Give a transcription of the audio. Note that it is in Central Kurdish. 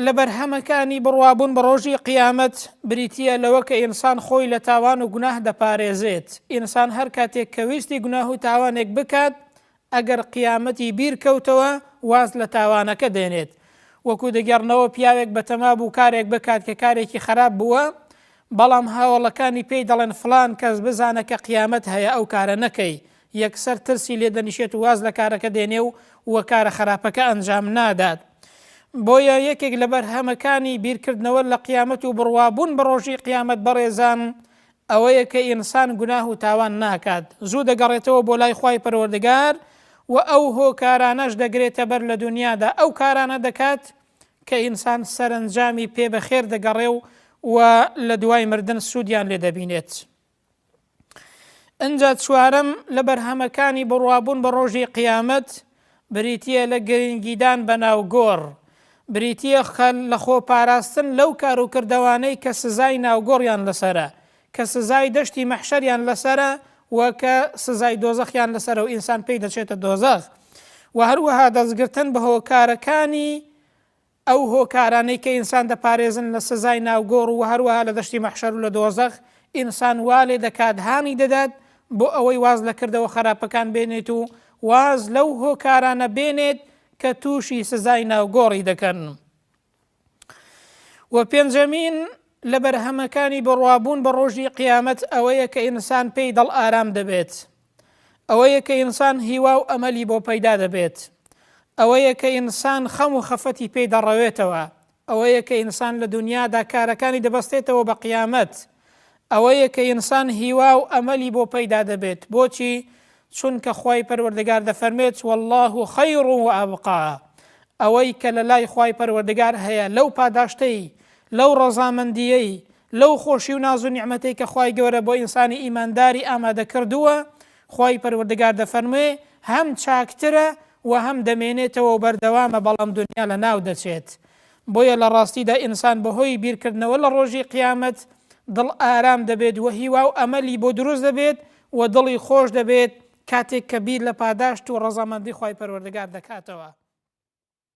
لە بەرهەمەکانی بڕوابوون بە ڕۆژی قیامەت بریتییە لەوە کە ئینسان خۆی لە تاوان و گوناه دەپارێزێت، ئینسان هەر کاتێک کە ویستی گوناه و تاوانێک بکات ئەگەر قیامەتی بیر کەوتەوە واز لە تاوانەکە دێنێت، وەکو دەگێڕنەوە پیاوێک بەتەما بوو کارێک بکات کە کارێکی خەراپ بووە، بەڵام هاوەڵەکانی پێی دەڵێن فڵان کەس بزانە کە قیامەت هەیە ئەو کارە نەکەی، یەکسەر ترسی لێ دەنیشێت و واز لە کارەکە دێنێ و و کارە خەراپەکە ئەنجام نادات. بۆیە یەکێک لە بەرهەمەکانی بیرکردنەوە لە قیامەت و بڕوابوون بە ڕۆژی قیامەت بەڕێزان ئەوەیە کە ئینسان گوناه و تاوان ناکات، زوو دەگەڕێتەوە بۆ لای خوای پەروەردگار و ئەو هۆکارانەش دەگرێتە بەر لە دونیادا ئەو کارانە دەکات کە ئینسان سەرەنجامی پێ بەخێر دەگەڕێ و و لە دوای مردن سوودیان لێ دەبینێت. ئنجا چوارەم لە بەرهەمەکانی بڕوابوون بە ڕۆژی قیامەت بریتییە لە گرنگیدان بە ناوگۆڕ، بریتییە لە خۆپاراستن لەو کار و کردەوانەی کە سزای ناوگۆڕیان لەسەرە، کە سزای دەشتی مەحشەریان لەسەرە و کە سزای دۆزەخیان لەسەرە و ئینسان پێی دەچێتە دۆزەخ و هەروەها دەستگرتن بە هۆکارەکانی ئەو هۆکارانەی کە ئینسان دەپارێزن لە سزای ناو گۆڕ و هەروەها لە دەشتی مەحشەر و لە دۆزەخ، ئینسان وا لێ دەکات هانی دەدات بۆ ئەوەی واز لە کردەوە خەراپەکان بێنێت و واز لەو هۆکارانە بێنێت کە تووشی سزای ناو گۆڕی دەکەن. وە پێنجەمین لە بەرهەمەکانی بڕوابوون بە ڕۆژی قیامەت ئەوەیە کە ئینسان پێی دڵ ئارام دەبێت. ئەوەیە کە ئینسان هیوا و ئەمەلی بۆ پەیدا دەبێت. ئەوەیە کە ئینسان خەم و خەفەتی پێی دەڕەوێتەوە. ئەوەیە کە ئینسان لە دونیادا کارەکانی دەبەستێتەوە بە قیامەت. ئەوەیە کە ئینسان هیوا و ئەمەلی بۆ پەیدا دەبێت. بۆچی؟ چونکە خوای پەروەردگار دەفەرموێت، واللە خیر وابقی. ئەوەی کە لە لای خوای پەروەردگار هەیە لەو پاداشتەی، لەو ڕەزامەندییەی، لەو خۆشی و ناز و نیعمەتەی کە خوای گەورە بۆ ئینسانی ئیمانداری ئامادە کردووە، خوای پەروەردگار دەفەرموێ، هەم چاکترە و هەم دەمێنێتەوە و بەردەوامە بەڵام دونیا لەناو دەچێت. بۆیە لە ڕاستیدا ئینسان بەهۆی بیرکردنەوە لە ڕۆژی قیامەت دڵ ئارام دەبێت و هیوا و ئەمەلی بۆ دروست دەبێت و دڵی خۆش دەبێت کاتێک کە بیر لە پاداشت و ڕەزامەندی خوای پەروەردگار دەکاتەوە.